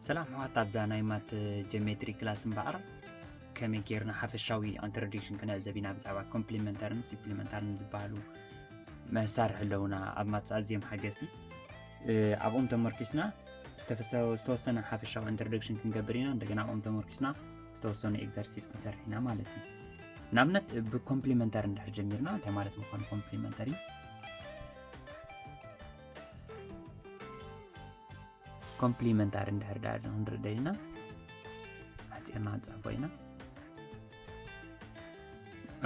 ሰላም ኣሕዋት፣ ኣብዛ ናይ ማት ጀሜትሪ ክላስ እምበኣር ከመይ ጌርና ሓፈሻዊ ኢንትሮዳክሽን ክነዕዘብ ኢና። ብዛዕባ ኮምፕሊመንተርን ሲፕሊመንተርን ዝበሃሉ መሳርሒ ኣለውና ኣብ ማትስ ኣዝዮም ሓገዝቲ። ኣብኦም ተመርኪስና ዝተወሰነ ሓፈሻዊ ኢንትሮዳክሽን ክንገብር ኢና። እንደገና ኣብኦም ተመርኪስና ዝተወሰኑ ኤግዘርሲስ ክንሰርሕ ኢና ማለት እዩ። ንኣብነት ብኮምፕሊመንተሪ እንድሕር ጀሚርና እንታይ ማለት ምዃኑ ኮምፕሊመንተሪ ኮምፕሊመንታሪ እንድሕር ዳ ክንርኢ ደሊና ኣፂርና ክንፅሕፎ ኢና።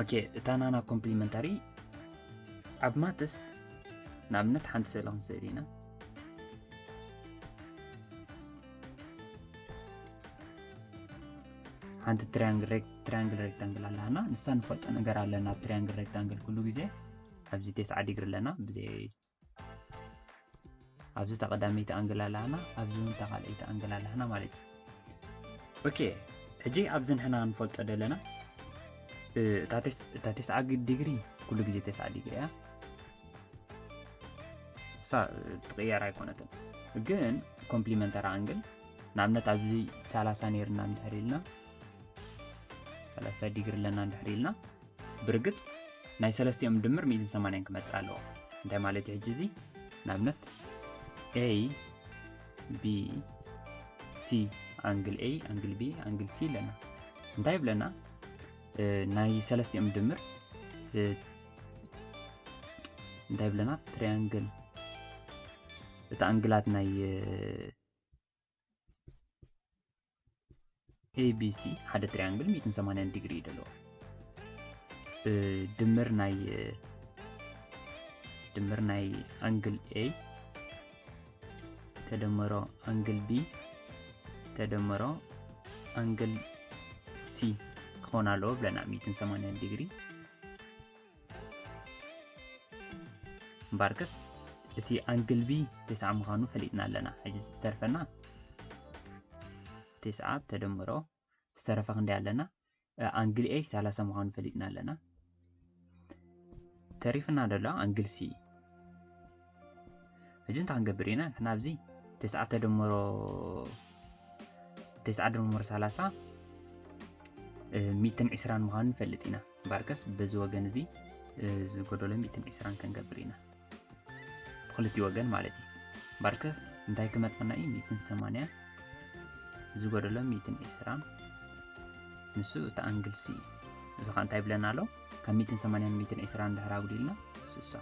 ኦኬ፣ እታ ናና ኮምፕሊመንታሪ ኣብ ማትስ ንኣብነት ሓንቲ ስእሊ ክንስእል ኢና። ሓንቲ ትሪያንግል ሬክታንግል ኣለና። ንሳ ንፈልጦ ነገር ኣለና። ኣብ ትሪያንግል ሬክታንግል ኩሉ ግዜ ኣብዚ ተስዓ ዲግሪ ኣለና። ብዘይ ኣብዚ ተቐዳመይቲ ኣንግል ኣለና፣ ኣብዚ እውን ተኻልኣይቲ ኣንግል ኣለና ማለት እዩ። ኦኬ፣ ሕጂ ኣብዚ ንሕና ንፈልጦ ዘለና እታ ተስዓ ዲግሪ ኩሉ ግዜ ተስዓ ዲግሪ እያ። እሳ ትቕየር ኣይኮነትን። ግን ኮምፕሊመንተሪ ኣንግል ንኣብነት ኣብዚ ሰላሳ ነይርና እንድሕር ኢልና ሰላሳ ዲግሪ ኣለና እንድሕር ኢልና ብርግጽ ናይ ሰለስቲኦም ድምር ሚእትን ሰማንያን ክመጽእ ኣለዎ። እንታይ ማለት እዩ ሕጂ እዚ? ንኣብነት ኤ ቢ ሲ፣ ኣንግል ኤ፣ ኣንግል ቢ፣ ኣንግል ሲ ኣለና። እንታይ ይብለና? ናይ ሰለስቲኦም ድምር እንታይ ይብለና? ትሪያንግል፣ እቲ ኣንግላት ናይ ኤ ቢ ሲ ሓደ ትሪያንግል ሚእትን ሰማንያን ዲግሪ እዩ ዘለዎ። ድምር ናይ ድምር ናይ ኣንግል ኤ ተደምሮ ኣንግል ቢ ተደምሮ ኣንግል ሲ ክኾን ኣለዎ ብለና፣ ሚእትን ሰማንያን ዲግሪ። እምበኣርከስ እቲ ኣንግል ቢ ተስዓ ምዃኑ ፈሊጥና ኣለና። ሕጂ ዝተርፈና ተስዓ ተደምሮ ዝተረፈ ክንደይ ኣለና? ኣንግል ኤ ሰላሳ ምዃኑ ፈሊጥና ኣለና። ተሪፍና ዘሎ ኣንግል ሲ። ሕጂ እንታይ ክንገብር ኢና? ንሕና ኣብዚ ተስዓ ተደምሮ ተስዓ ድምር ሰላሳ ሚእትን ዕስራን ምዃኑ ንፈልጥ ኢና። እምበኣርከስ በዚ ወገን እዚ ዝጎደሎ ሚእትን ዕስራን ክንገብር ኢና። ብክልቲኡ ወገን ማለት እዩ። እምበኣርከስ እንታይ ክመፀና እዩ? ሚእትን ሰማንያን ዝጎደሎ ሚእትን ዕስራን፣ ንሱ እቲ ኣንግል ሲ እዩ። እዚ ኸ እንታይ ይብለና ኣሎ? ካብ ሚእትን ሰማንያን ሚእትን ዕስራን እንድሕር ኣጉዲልና ስሳ።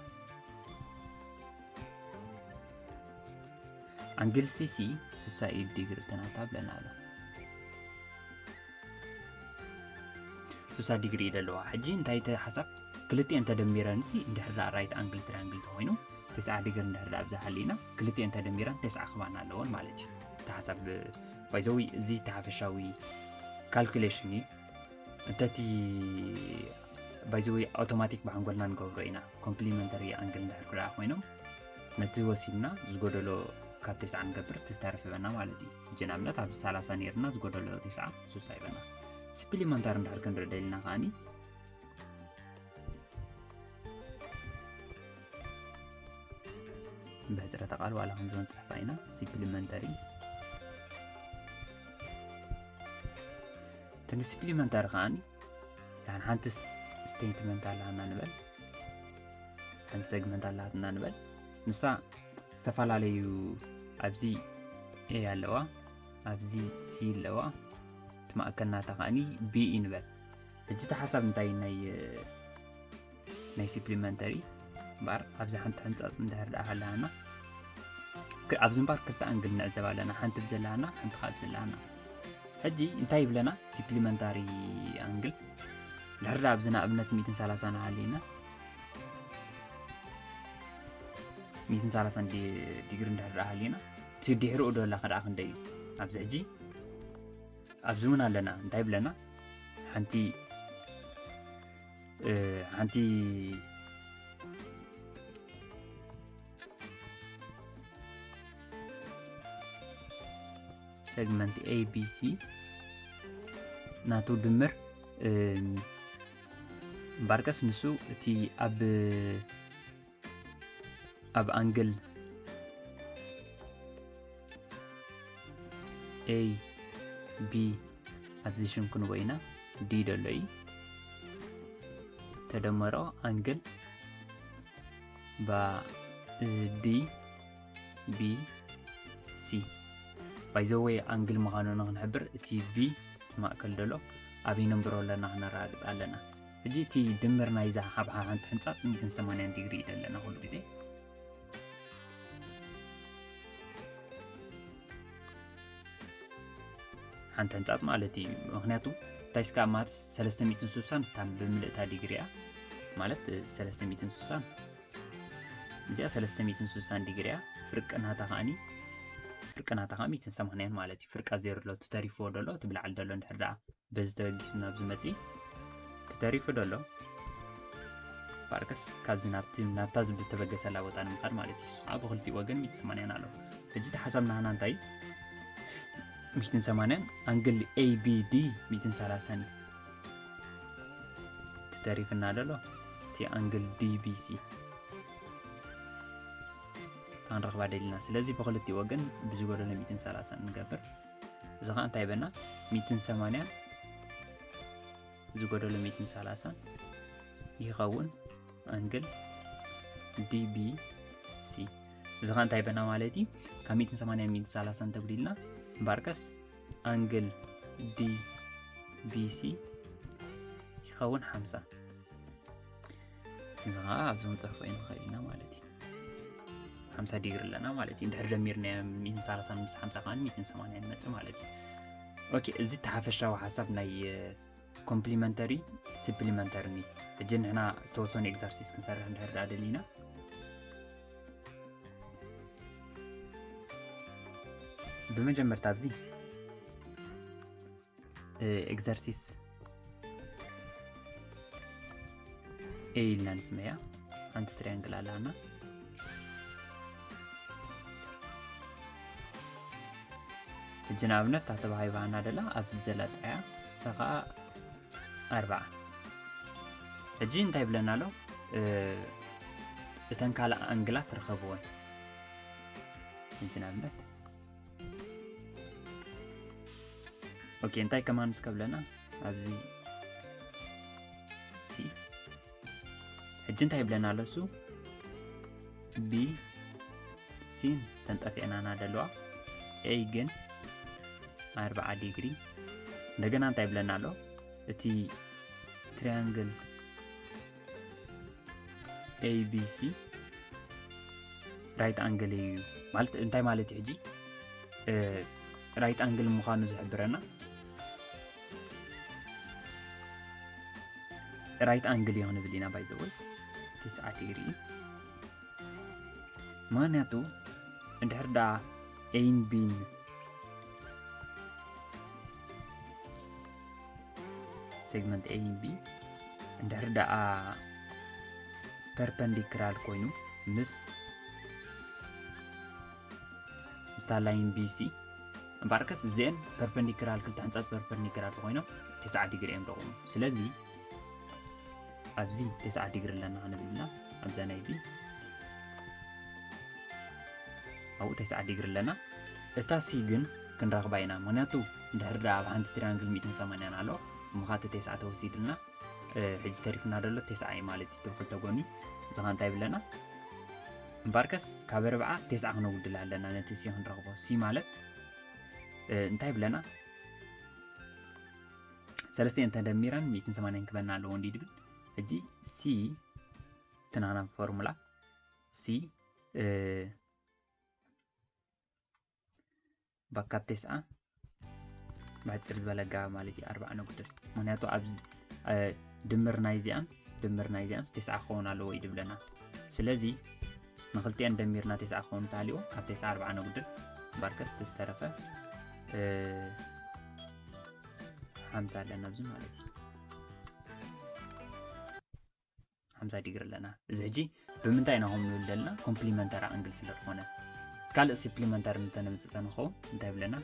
ኣንግል ሲ ሲ ስሳ እዩ ዲግሪ ተናታ ብለና ኣሎ። ስሳ ዲግሪ እዩ ዘለዋ። ሕጂ እንታይ እቲ ሓሳብ? ክልቲኤን ተደሚረን ሲ እንድሕር ደኣ ራይት ኣንግል ትሪያንግል ተኾይኑ፣ ተስዓ ዲግሪ እንድሕር ደኣ ኣብዛ ሃሊና፣ ክልቲኤን ተደሚረን ተስዓ ክባና ኣለወን ማለት እዩ። እቲ ሓሳብ ባይዘዊ እዚ እቲ ሓፈሻዊ ካልኩሌሽን እዩ። እንተቲ ባይዘዊ ኣውቶማቲክ ብሓንጎልና ንገብሮ ኢና። ኮምፕሊመንተሪ ኣንግል እንድሕር ክደኣ ኮይኖም ነቲ ወሲድና ዝጎደሎ ካብ ተስዓ ንገብር ተስታርፍ ይበና ማለት እዩ። ሕጂ ንኣብነት ኣብ ሰላሳ ነይርና ዝጎደሎ ተስዓ ስሳ ይበና። ሲፕሊመንተሪ እንድሕር ክንርኢ ደሊና ከኣኒ ብሕፅረተ ቃል ዋላ ከምዚ ክንፅሕፋ ኢና። ሲፕሊመንተሪ እቲ ንሲፕሊመንተሪ ከኣኒ ዳን ሓንቲ ስቴትመንት ኣለና ንበል፣ ሓንቲ ሰግመንት ኣለና ንበል። ንሳ ዝተፈላለዩ ኣብዚ ኤ ኣለዋ፣ ኣብዚ ሲ ኣለዋ፣ እቲ ማእከል ናታ ከኣኒ ቢ እዩ ንበል። ሕጂ እቲ ሓሳብ እንታይ ናይ ናይ ሲፕሊመንተሪ እምበኣር ኣብዚ ሓንቲ ሕንጻጽ እንድሕር ደኣ ሃለሃና ኣብዚ እምበኣር ክልተ ኣንግል ንዕዘብ ኣለና፣ ሓንቲ ብዘለሃና ሓንቲ ካብ ዘለሃና። ሕጂ እንታይ ይብለና? ሲፕሊመንታሪ ኣንግል ድሕር ደኣ ኣብዚ ንኣብነት ሚእትን ሰላሳን ሃሊና ሚእትን ሰላሳን ዲግሪ እንድሕር ደኣ ሃሊና እቲ ድሕርኡ ደላ ከደኣ ክንደይ እዩ? ኣብዚ ሕጂ ኣብዚ እውን ኣለና እንታይ ይብለና? ሓንቲ ሓንቲ ሰግመንት ኤ ቢ ሲ ናቱ ድምር እምበኣርከስ ንሱ እቲ ኣብ ኣብ ኣንግል A B ኣብዚ ሽም ክንቦ ኢና D ደሎ እዩ ተደመሮ ኣንግል ባ D B C by the way ኣንግል ምዃኑ ንክንሕብር እቲ V ማእከል ደሎ ኣብ ይንብሮ ኣለና ክነረጋግፅ ኣለና። ሕጂ እቲ ድምር ናይዛ ሓብሓ ሓንቲ ሕንፃፅ ሚትን ሰማንያን ዲግሪ እዩ ዘለና ኩሉ ግዜ ሓንቲ ሕንፃፅ ማለት እዩ። ምክንያቱ እንታይ ስካ ማለት ሰለስተ ሚትን ስሳን እታ ብምልእታ ዲግሪ እያ ማለት ሰለስተ ሚትን ስሳን እዚኣ ሰለስተ ሚትን ስሳን ዲግሪ እያ። ፍርቂ ናታ ከዓኒ ፍርቂ ናታ ከዓ ሚትን ሰማንያን ማለት እዩ። ፍርቃ ዜሮ ደሎ ትተሪፍዎ ደሎ ትብላዕል ደሎ እንድሕር ደኣ በዚ ተበጊሱ ናብ ዝመፅእ ትተሪፉ ደሎ ባርከስ ካብዚ ናብቲ ናብታ ዝብተበገሰላ ቦታ ንምኻድ ማለት እዩ። ከዓ ብክልቲኡ ወገን ሚትን ሰማንያን ኣሎ። ሕጂ እቲ ሓሳብ ናህና እንታይ ሚትን ሰማንያን ኣንግል A B D ሚትን ሰላሳን እዩ። ትተሪፍና ደሎ እቲ ኣንግል D B C ታንረኽባ ደሊና። ስለዚ ብክልቲኡ ወገን ብዝጎደሎ ሚትን ሰላሳን ንገብር። እዚ ከዓ እንታይ በና ሚትን ሰማንያን ዝጎደሎ ሚትን ሰላሳን ይኸውን ኣንግል D B C። እዚ ከዓ እንታይ በና ማለት እዩ ካብ ሚትን ሰማንያን ሚትን ሰላሳን ተጉዲልና እምበኣርከስ ኣንግል D B C ይኸውን ሓምሳ። እዚ ከዓ ኣብዚ ክንፅሕፎ ንኽእል ኢና ማለት እዩ። ሓምሳ ዲግሪ ኣለና ማለት እዩ። እንድሕር ደሚርናዮ ሚትን ሰላሳን ምስ ሓምሳ ከዓ ሚትን ሰማንያን ይመፅእ ማለት እዩ። ኦኬ፣ እዚ እቲ ሓፈሻዊ ሓሳብ ናይ ኮምፕሊመንተሪ ስፕሊመንተሪ ኒ። ሕጂ ንሕና ዝተወሰኑ ኤግዘርሲስ ክንሰርሕ እንድሕር ደኣ ደሊና ብመጀመርታ ኣብዚ ኤግዘርሲስ A ኢልና ንስመያ ሓንቲ ትሪያንግል ኣለና። ሕጂ ንኣብነት እታ ተባሂባና ደላ ኣብዚ ዘላ ጥዕያ ሰ ከዓ ኣርባዓ። ሕጂ እንታይ ይብለና ኣሎ? እተን ካልእ ኣንግላት ርኸብወን። ሕጂ ንኣብነት ኦኬ እንታይ ከማን እስከ ብለና ኣብዚ ሲ ሕጂ እንታይ ይብለና ኣሎ እሱ ቢ ሲን ተንጠፊዕናና ደለዋ ኤ ግን ኣርባዓ ዲግሪ እንደገና እንታይ ይብለና ኣሎ እቲ ትሪያንግል ኤ ቢ ሲ right angle እዩ ማለት እንታይ ማለት እዩ ሕጂ right angle ምዃኑ ዝሕብረና right angle እዩ ክንብል ኢና by the way ትስዓ ዲግሪ ምክንያቱ እንድሕር ደኣ ኤን ቢን segment A ን B እንድሕር ደኣ perpendicular ኮይኑ ምስ ምስታ line B C እምበኣርከስ እዚአን perpendicular ክልተ ሕንፃት perpendicular ተኮይኖም ተስዓ ዲግሪ እዮም ደቑሙ ስለዚ ኣብዚ ተስዓ ዲግሪ ኣለና ክንብል ኢና ኣብዛ ናይ B ኣብኡ ተስዓ ዲግሪ ኣለና እታ C ግን ክንረኽባ ኢና ምክንያቱ እንድሕር ደኣ ኣብ ሓንቲ ትሪያንግል ሚእትን ሰማንያን ኣሎ እሞ ከዓ እቲ ተስዓ ተወሲድልና ሕጂ ተሪፍና ዘሎ ተስዓ እዩ ማለት እዩ ክልተ ጎኒ እዚ ከዓ እንታይ ይብለና እምበኣርከስ ካብ ኣርብዓ ተስዓ ክነጉድል ኣለና ነቲ C ክንረኽቦ C ማለት እንታይ ይብለና ሰለስቲአን ተደሚረን ሚእትን ሰማንያን ክበና ኣለዎ እንዲ ድብል ሕጂ C ትናና ፎርሙላ C ባካብ ተስዓ ብሕፅር ዝበለ ኣገባብ ማለት እዩ ኣርባዓ ነጉድል ምክንያቱ ኣብ ድምር ናይዚኣን ድምር ናይዚኣን ተስዓ ክኸውን ኣለዎ እዩ ድብለና ስለዚ ንክልቲአን ደሚርና ተስዓ ክኸውን ተሃልዎ ካብ ተስዓ ኣርባዓ ነጉድል ባርከስ ዝተረፈ ሓምሳ ኣለና ኣብዚ ማለት እዩ ሓምሳ ዲግሪ ኣለና እዚ ሕጂ ብምንታይ ኢና ከም ንብል ዘለና ኮምፕሊመንተሪ ኣንግል ስለ ዝኾነ ካልእ ሲፕሊመንተሪ እንተነምፅእ ተንኸውን እንታይ ብለና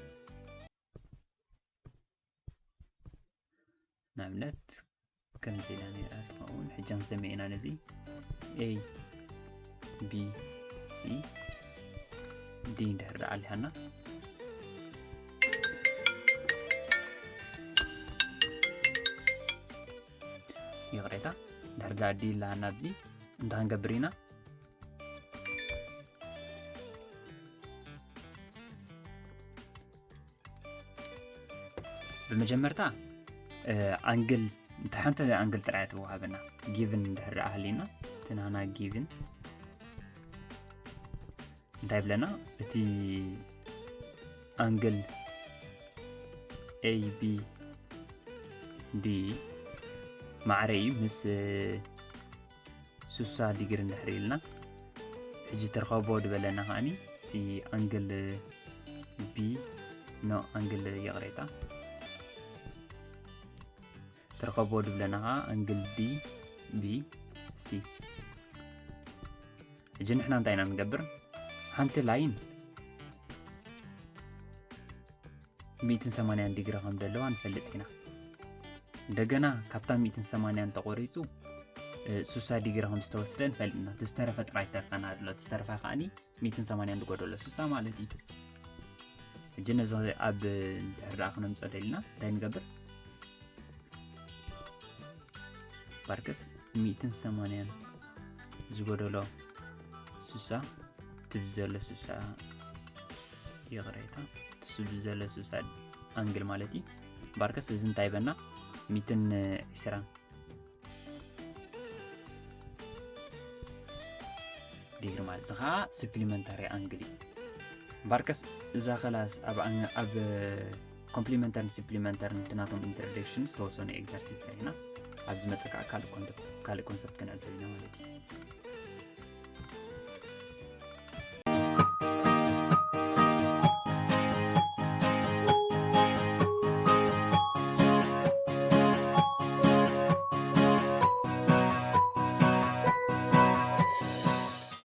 ንኣብነት ከምዚ ኢላ ነራ ትኸውን ሕጂ ክንሰምየ ኢና ነዚ A B C D እንድሕር ደኣ ኣሊሃና ይቕሬታ፣ ድሕሪ ዳዲ ኣለና ኣብዚ እንታይ ክንገብር ኢና? ብመጀመርታ ኣንግል፣ እንተ ሓንቲ ኣንግል ጥራይ ትወሃበና። ጊቭን እንድሕር ደኣ ሃሊና፣ እቲ ናና ጊቭን እንታይ ይብለና? እቲ ኣንግል ኤ ቢ ዲ ማዕረ እዩ ምስ ስሳ ዲግሪ እንድሕር ኢልና፣ ሕጂ ትርኸቦ ድበለና ከዓኒ እቲ ኣንግል ቢ፣ ኖ፣ ኣንግል ይቕሬታ፣ ትርኸቦ ድብለና ከዓ ኣንግል ዲ ቢ ሲ። ሕጂ ንሕና እንታይ ኢና ንገብር? ሓንቲ ላይን ሚእትን ሰማንያን ዲግሪ ከም ዘለዋ ንፈልጥ ኢና። እንደገና ካብታ ሚእትን ሰማንያን ተቆሪፁ ስሳ ዲግሪ ከም ዝተወስደ ንፈልጥ ኢና። እቲ ዝተረፈ ጥራይ ተርፈና ኣሎ። እቲ ዝተረፈ ከዓኒ ሚእትን ሰማንያን ዝጎደሎ ስሳ ማለት እዩ። ሕጂ ነዚ ኣብ እንድሕር ደኣ ክነምፀ ደሊና እንታይ ንገብር? ባርከስ ሚእትን ሰማንያን ዝጎደሎ ስሳ ትብ ዘሎ ስሳ ይቕሬታ ትስብ ዘሎ ስሳ ኣንግል ማለት እዩ። ባርከስ እዚ እንታይ በና ሚእትን ዕስራን ዲግሪ ማለት እዚ ከዓ supplementary angle እዩ። ባርከስ እዛ ክላስ ኣብ ኣን- ኣብ complementary supplementary ናቶም introduction ዝተወሰኑ exercise ኢና። ኣብዚ መፀ ከዓ ካልእ concept ካልእ concept ክንዕዘብ ኢና ማለት እዩ።